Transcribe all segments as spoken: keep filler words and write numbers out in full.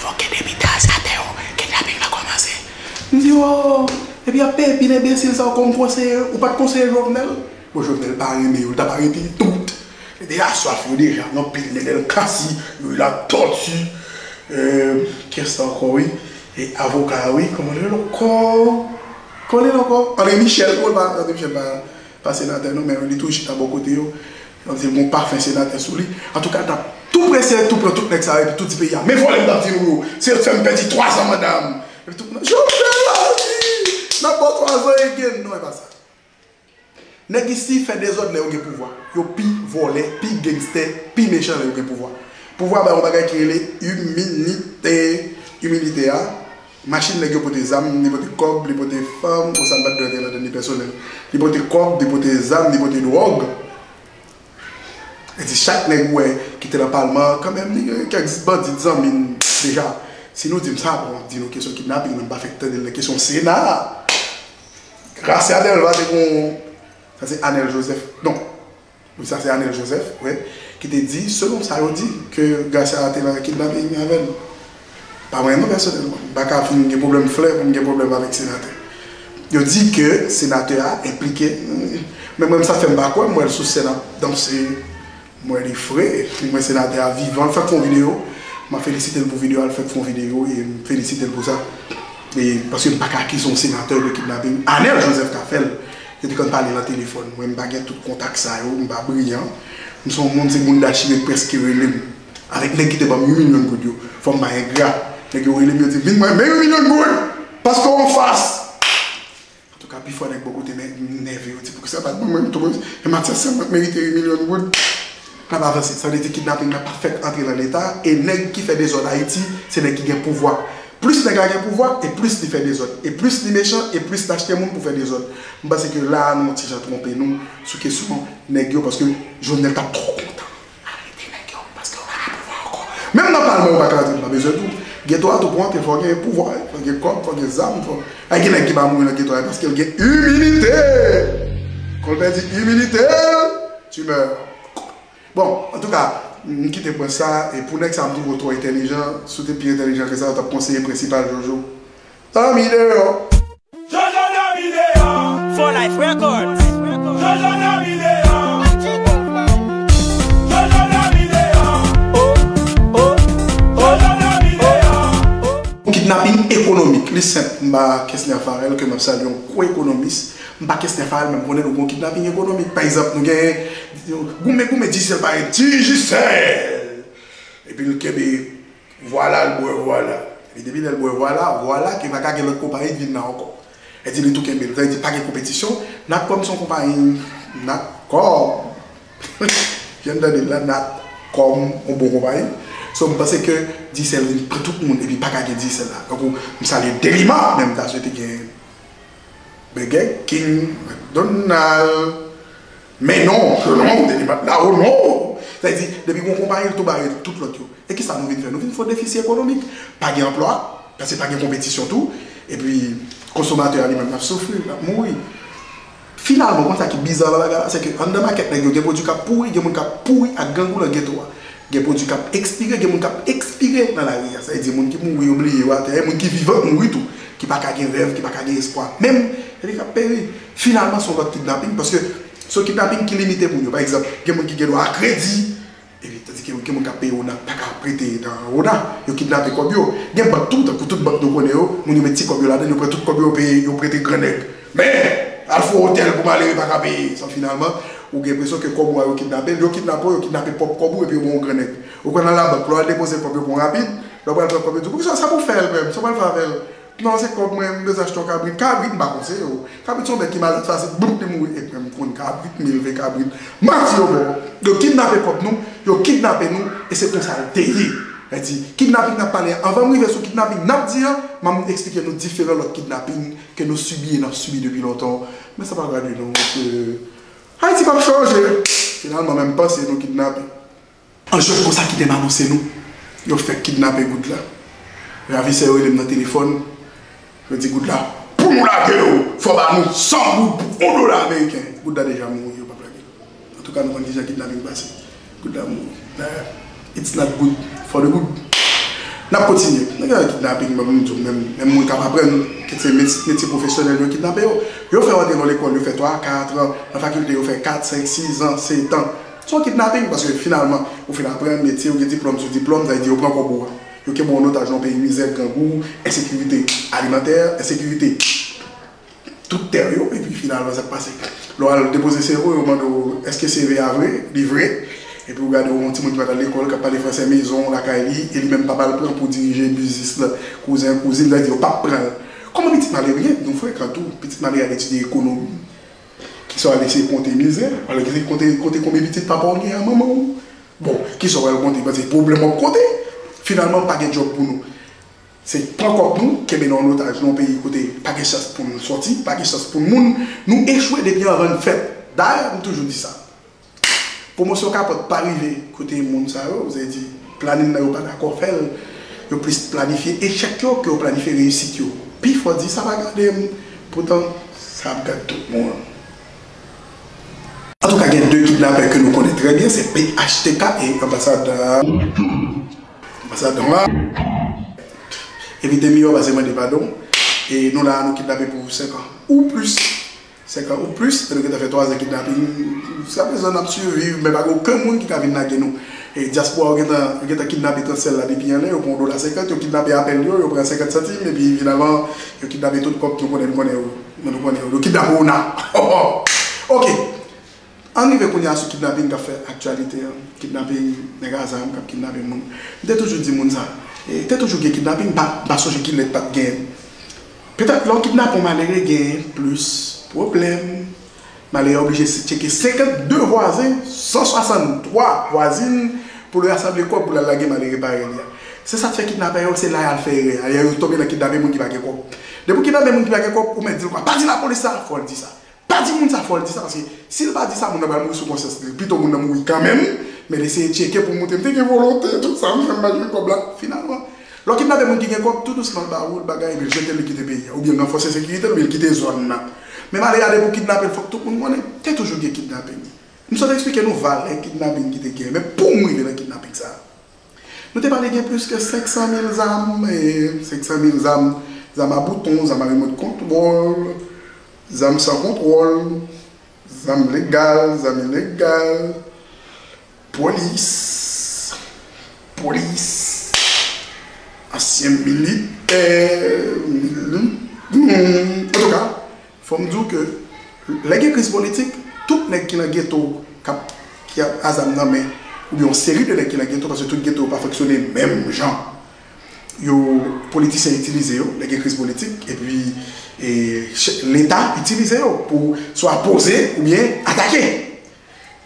Ok, depi Gaël Sartè yo, kidnaping nan kòmanse. M di, o, epi y ap peye pil enbesil sa yo kòm konseye, ou pa t konseye Jovenel? Bon, Jovenel pa renmen yo, l t ap arete tout. Li te aswaf yo deja, gen anpil nèg, El Kasi, yo la Tòti, euh, kiyès sa ankò, wi? E avoka a, wi, kòman li rele ankò? Kòman li rele ankò? André Michel, bon, pa, André Michel pa, pa senatè non, men li toujou chita bò kote yo. Yo di l gon pafen senatè sou li. Antouka, n ap tou prese, tou pran tout nèg sa yo, epi tou di peyi a, men vòlè m t ap di nou yo, se yo k fè m pèdi twa zan manda m. Epi tout moun, Jovenel Moïse, n ap ba w twa zan again. Non, e pa sa. Nèg isi fè dezòd lè yo gen pouvwa. Yo pi vòlè, pi gangstè, pi mechan lè yo gen pouvwa. Pouvwa ba yo yon bagay ki rele iminite. Iminite a, machin nèg yo pote zam, li pote kòb, li pote fanm, bon, sa m pa t dwe antre ladan, li pèsonèl. Li pote kòb, li pote zam, li pote dwòg. E di chak nèg ou wè ki te nan palman an, kanmenm, li gen kèk bandi zanmi n deja. Si nou di m sa, bon, m ap di nou kesyon kidnaping, men m pa fèk tande l nan kesyon Sena a. Gracia Delva te gon, sa se Anel Joseph, non, wi, sa se Anel Joseph, wi, ki te di, selon sa yo di, ke Gracia te nan kidnaping avè l. Pa mwen non, pèsonèlman, m pa ka fin gen pwoblèm flè pou m gen pwoblèm avèk senatè. Yo di ke senatè a enplike, men mwen, sa fè m pa kwè, m wè l sou sèn ap danse. M wè li fre, m wè senatè a vivan, l fèk fè yon videyo. M ap felisite l pou videyo a, l fèk fè yon videyo, e m felisite l pou sa. E, paske m pa ka akize yon senatè de kidnaping. Anel Joseph ka fè l. Yo te konn pale nan telefòn. Mwen, m pa gen tout kontak sa yo, m pa briyan. M se yon moun, se moun Dachire k prèske rele m. Avèk nèg ki te ban m uit milyon goud yo. Fò m pa engra. Nèg yo rele m, yo di, "Vin mwen, men uit milyon goud! Paske w anfas!" Antouka, pifò nèg bò kote m nève, yo di, "Poukisa pa t ban mwen tou, e Mathias sèlman k merite uit milyon goud?" N ap avanse. Sa vle di kidnaping nan pa fèk antre nan Leta, e nèg ki fè dezòd Ayiti, se nèg ki gen pouvwa. Plis nèg la gen pouvwa, e plis li fè dezòd. E plis li mechan, e plis l achte moun pou fè dezòd. M panse ke la a, nou yon ti jan twonpe nou sou kesyon nèg yo, paske Jovenel t ap twò kontan. Arete nèg yo, paske yo pa gen pouvwa ankò. Menm nan palman, yo pa ka di, m pa bezwen tou. Geto a tou pou antre, fò gen pouvwa, fò gen kòb, fò gen zam, fò. Ay, gen nèg ki pa mouri nan geto a, paske l gen iminite. Quand on perd iminité, tu meurs. Bon, antouka, m kite pwen sa, e pou nèg sa, m twouve w twò entèlijan, si w te pi entèlijan ke sa, w t ap konseye prensipal Jojo. Dòmi deyò. Jojo dòmi deyò. For Life Records. Jojo dòmi deyò. Jojo dòmi deyò. Oh, oh, oh, Jojo dòmi deyò. Kidnaping ekonomik, li senp. M ba Kesner Farel, ke m ap salye, yon gwo ekonomis. M ba Kesner Farel, men m konnen nou gon kidnaping ekonomik. Pa egzanp, nou gen goumen, goumen, Digicel pa gen Digicel. Epi l kenbe Vwala, l bwè vwala. Epi depi lè l bwè vwala, vwala ke pa ka gen lòt konpayi k vin la ankò. Li di li tou kenbe l. Sa vle di pa gen konpetisyon. Natcom se yon konpayi, Natcom. Jan n tande l la, Natcom, yon bon konpayi. So, m panse ke Digicel vin pran tout moun, epi pa ka gen Digicel la. Tankou, m salye Delima, men m ta swete gen Burger King, McDonald. Men non, non, Delima t la, o non. Sa vle di, depi gon konpayi, l tou bare tout lòt yo. E kisa nou vin fè? Nou vin fè yon defisi ekonomik. Pa gen anplwa, paske pa gen konpetisyon tou. Epi, konsomatè a li menm, l ap soufri, l ap mouri. Finalman, konn sa ki biza nan bagay la, se ke anndan makèt nèg yo, gen pwodui k ap pouri, gen moun k ap pouri ak grangou nan geto a. Gen pwodui k ap ekspire, gen moun k ap ekspire nan lari a. Sa vle di, moun ki mouri, yo bliye yo atè, e moun ki vivan ap mouri tou, ki pa ka gen rèv, ki pa ka gen espwa menm, epi k ap peri. Finalman, se yon lòt kidnaping, paske se yon kidnaping ki limite moun yo. Pa egzanp, gen moun ki gen dwa a kredi, epi, tandike gen moun k ap peye ona, pa ka prete nan ona, yo kidnape kòb yo. Gen bank tou, tankou tout bank nou konnen yo, moun yo met ti kòb yo ladan, yo pran tout kòb yo, yo peye, yo prete gran nèg. Men, al fè yon otèl pou malere pa ka peye. Sa, finalman, ou gen enpresyon ke kòb ou a yo kidnape l, yo kidnape w, yo kidnape pwòp kòb ou, epi yo ba w yon gran nèg. Ou kwè nan labank, lè w al depoze kòb yo pou yon rapid, lè w pral pran kòb yo di, "Poukisa, sa pou w fè l menm? Sa w pral fè avè l?" "Non, se kòb mwen, m bezwen achte yon kabrit." Kabrit, m pa konseye w. Kabrit se yon bèt ki malad fasil, boum, li mouri. E mwen, m konn kabrit, m elve kabrit. Mati yo ba w. Yo kidnape kòb nou, yo kidnape nou, e se konsa l te ye. Sa di, kidnaping n ap pale a, anvan m rive sou kidnaping n ap di an, m ap eksplike nou diferan lòt kidnaping ke nou sibi e n ap sibi depi lontan. Men sa pa grave non, paske Ayiti p ap chanje. Finalman, menm panse nou kidnape. An jwèt konsa, kite m anonse nou, yo fèk kidnape Goudla. Ravisè yo rele m nan telefòn. Yo di, "Goudla, pou nou lage w, fò ba nou san goud pou yon dola ameriken." Goudla deja mouri, yo p ap lage l. Antouka, nou konn kijan kidnaping pase. Goudla mouri. Dayè, it's not good for the good. N ap kontinye. Nan gen kidnaping, menm, menm, menm moun k ap aprann, ki se met- metye pwofesyonèl, yo kidnape yo. Yo fè yo antre nan lekòl, yo fè twa, kat an, nan fakilte, yo fè kat, senk, sis an, sèt an. Se yon kidnaping, paske finalman, ou fin aprann metye, ou gen diplòm sou diplòm, sa vle di yo pran kòb ou a. Yo kenbe w an otaj nan yon peyi mizè, grangou, ensekirite alimantè, ensekirite tout tè yo, epi finalman sa k pase. Lè w al depoze C V w, yo mande w èske C V a vre, li vre, epi w gade w yon timoun ki pa t al lekòl, k ap pale fransè mezon, lakay li, e li menm papa l pran pou dirije biznis la, kouzen, kouzin, sa vle di yo p ap pran l. Kòman pitit malere ye? Nou frekan tou, pitit malere al etidye ekonomi. Kisa w al eseye konte mizè, w al eseye konte, konte konbyen pitit papa w gen a manman w. Bon, kisa w al konte? Paske pwoblèm w ap konte. Finalman, pa gen djòb pou nou. Se pran kòb nou, kenbe nou an otaj nan yon peyi kote pa gen chans pou n sòti, pa gen chans pou n moun, nou echwe depi anvan n fèt. Dayè, m toujou di sa. Pwomosyon kapòt pa rive kote moun sa yo, se di, planin nan yo pa dakò fè l, yo plis planifye echèk yo ke yo planifye reyisit yo. Pifò di sa pa gade m, poutan sa ap gad tout moun. Antouka, gen de kidnapè ke nou konnen trè byen, se P H T K e anbasad, anbasad la. Evite miyò pase mande padon. E nou la, nou kidnape pou senk an ou plis. Senk an ou plis, e nou gentan fè twa zan kidnaping. Jiska prezan, n ap siviv, men pa gen okenn moun ki ka vin lage nou. E dyaspora yo gentan, yo gentan kidnape Transcell la depi anlè, yo pran yon dola senkant, yo kidnape apèl yo, yo pran senkant santim, epi finalman, yo kidnape tout kòb nou konnen, nou konnen yo. Nou konnen yo. Yo kidnape Ona. Ok. Ann rive kounye a sou kidnaping k ap fè aktyalite an. Kidnaping nèg a zam k ap kidnape moun. M te toujou di moun sa. E te toujou gen kidnaping, m pa, m pa sonje kilè k pa t genyen. Petèt lè w kidnape yon malere, gen plis pwoblèm. Malere a oblije tcheke senkannde vwazen, san swasanntwa vwazin pou l rasanble kòb pou l al lage malere parèy li a. Se sa k fè kidnapè yo, se la y al fè erè a. Yo tonbe nan kidnape moun ki pa gen kòb. Depi w kidnape moun ki pa gen kòb, ou mèt di l kwa? Pa di lapolis sa, fò l di sa. Pa di moun sa, fò l di sa, paske si l pa di sa, moun nan pral mouri sou konsyans li. Pito moun nan mouri kanmenm, men l eseye tcheke pou l montre m te gen volonte, tout sa m fè, m pa jwenn kòb la. Finalman, lè w kidnape moun ki gen kòb, tou dousman l ba ou l bagay, epi l jete l, li kite peyi a. Oubyen l ranfòse sekirite l, oubyen l kite zòn nan. Men malere a, depi w kidnape l, fòk tout moun konnen. Te toujou gen kidnaping. M sot eksplike nou valè kidnaping ki te gen, men pou m rive nan kidnaping sa a. Nou te pale gen plis ke senk san mil zam, e senk san mil zam, zam a bouton, zam a remòt kontwòl, zam san kontwòl, zam legal, zam ilegal, polis, polis, ansyen militè, mili-, hmm, antouka, fò m di w ke lè gen kriz politik, tout nèg ki nan geto k ap, ki ap a zam nan men, oubyen yon seri de nèg ki nan geto, paske tout geto yo pa fonksyone menm jan. Yo, politisyen itilize yo, lè gen kriz politik, epi, e, ch-, Leta itilize yo pou swa poze oubyen atake.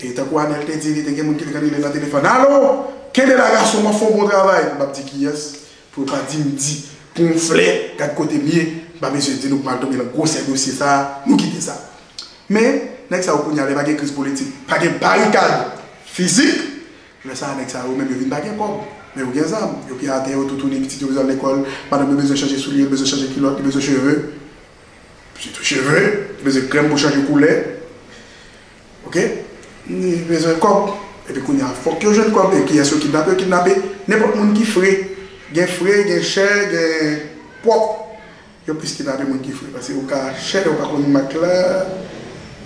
E tankou Anèl te di, li te gen moun ki te rele l nan telefòn, "Alo, kenbe la gason, w ap fè yon bon travay." M p ap di kiyès, pou yo pa di m di, pou yon flè, gad kote m ye, m pa bezwen di nou pou m al tonbe nan gwosè dosye sa a, nou kite sa. Men, nèg sa yo kounye a, lè pa gen kriz politik, pa gen barikad fizik, lè sa a, nèg sa yo menm, yo vin pa gen kòb. Men yo gen zam, yo pye atè, yo toutouni, pitit yo bezwen al lekòl, madanm yo bezwen chanje soulye, yo bezwen chanje kilòt, yo bezwen cheve. Sitou cheve, li bezwen krèm pou chanje koulè. Ok? Li bezwen kòb. Epi kounye a, fòk yo jwenn kòb. E kiyès yo kidnape? Yo kidnape nenpòt moun ki fre. Gen fre, gen chè, gen pwòp. Yo plis kidnape moun ki fre. Paske ou ka chè, yo pa konn mak la.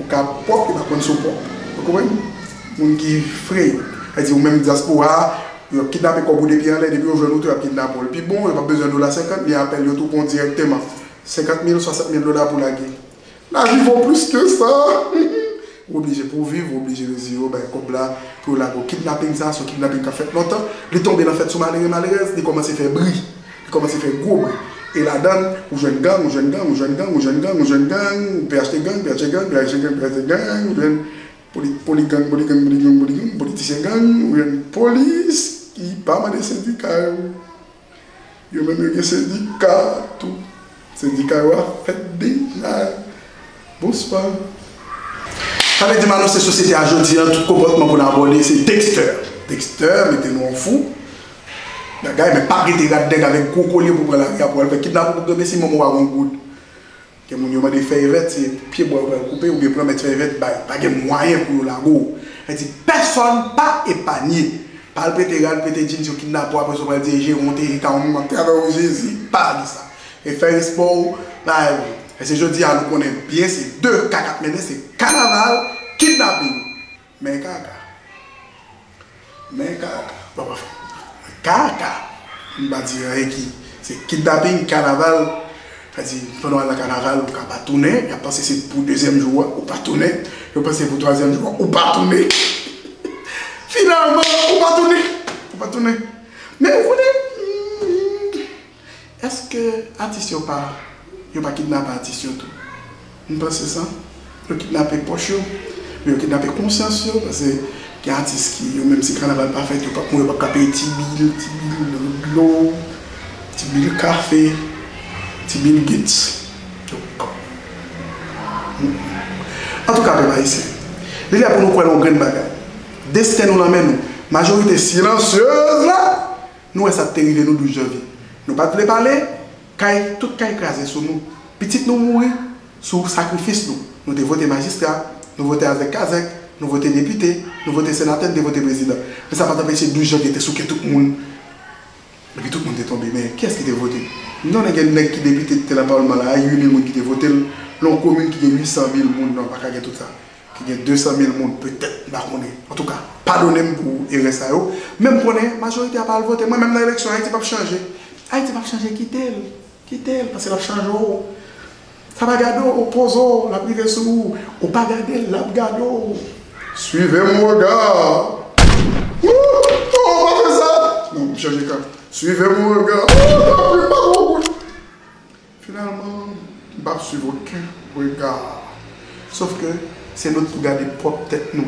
Ou ka pwòp, yo pa konn si w pwòp. Ou konprann? Moun ki fre yo. Sa di ou menm dyaspora a, yo kidnape kòb ou depi anlè, depi yo jwenn ou tou, y ap kidnape w. L pi bon, yo p ap bezwen dola senkant, men apèl yo tou pran w dirèkteman. Senkant mil, swasant mil dola pou lage. Lavi vo plis ke sa. Ou oblije pou w viv, ou oblije rezili w, bay kòb la pou yo lage w. Kidnaping sa, se yon kidnaping k ap fèt lontan. Li tonbe nan fèt sou malere, malerèz, li kòmanse fè bri. Li kòmanse fè gwo bri. E ladan l, ou jwenn gang, ou jwenn gang, ou jwenn gang, ou jwenn gang, ou jwenn gang, ou P H T gang, P H T gang, P H T gang, P H T gang, ou jwenn poli-, poligang, poligang, poligang, poligang, politisyen gang, ou jwenn polis ki pa mande sendika yo. Yo menm yo gen sendika tou. Sendika yo ap fèt deja. Bonswa. Sa vle di m anonse sosyete a jodi a, tout konpòtman pou n abòne se Dexter. Dexter, mete nou an fou. Bagay, men pa rete rat dèg avèk gwo kolye pou pran lari a pou al fè kidnaping pou granmesi manman w a gon goud. Gen moun yo mande fèy vèt, se pye bwa yo pral koupe, oubyen pran mèt fèy vèt bay. Pa gen mwayen pou yo lage w. Sa di, pèsòn pa epanye. Pa al prete rad, prete jeans, yo kidnape w, apre sa w pral dirije yon teri ka yon moun ap travay ou Jezi, pa di sa. E fè respè w, bay ou. Paske jodi a nou konnen byen se de ka k ap mennen, se kanaval, kidnaping. Men kaka. Men kaka. Bon, anfen. Kaka. M pa di anyen ki. Se kidnaping, kanaval. Sa di, pandan w al nan kanaval, ou ka pa tounen. Y ap panse se pou dezyèm jou a, ou pa tounen. Yo panse pou twazyèm jou a, ou pa tounen. Finalman, ou pa tounen. Ou pa tounen. Men ou konnen, hmm, èske atis yo pa, yo pa kidnape atis yo tou? M panse sa. Yo kidnape pòch yo, men yo kidnape konsyans yo, paske gen atis ki, yo menm si kanaval pa fèt, yo p ap mouri, yo p ap ka peye ti bil, ti bil dlo, ti bil kafe, ti bil gits. Antouka, pèp ayisyen, li lè pou nou kwè nan yon grenn bagay. Desten nou nan men nou. Majorite silansyez la, nou wè sa k te rive nou douz janvye. Nou pa t vle pale, kay, tout kay kraze sou nou. Pitit nou mouri sou sakrifis nou. Nou te vote majistra, nou vote avèk kazèk, nou vote depite, nou vote senatè, nou te vote prezidan. Men sa pa t anpeche douz janvye te souke tout moun. Epi tout moun te tonbe. Men kiyès ki te vote? M konnen gen nèg ki depite ki te nan palman la, a uit mil moun ki te vote l, nan yon komin ki gen uit san mil moun, non, pa ka gen tout sa. Ki gen de san mil moun, petèt, m pa konnen. Antouka, padone m pou erè sa yo. Men m konnen, majorite a pa al vote. Mwen menm nan eleksyon, Ayiti p ap chanje. Ayiti p ap chanje, kite l. Kite l, paske l ap chanje w. Sa pa gade w, poze w, l ap rive sou ou. Ou pa gade l, l ap gade w. Suivez mon regard. Wouh! Oh, pa fè sa! Non, m chanje kan. Suivez mon regard. Oh, tanpri, m pa gon kout. Finalman, m p ap swiv okenn rega. Sòf ke se nou t pou gade pwòp tèt nou.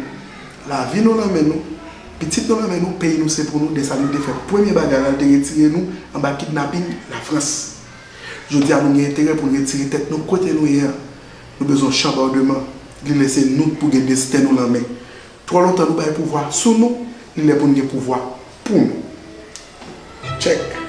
Lavi nou nan men nou, pitit nou nan men nou, peyi nou se pou nou, Desalin te fè premye bagay la, l te retire nou anba kidnaping Lafrans. Jodi a, nou gen enterè pou n retire tèt nou kote nou ye a. Nou bezwen yon chanbòdman. Li lè se nou k pou gen desten nou nan men. Twò lontan nou bay pouvwa sou nou, li lè pou n gen pouvwa pou nou. Tchèk.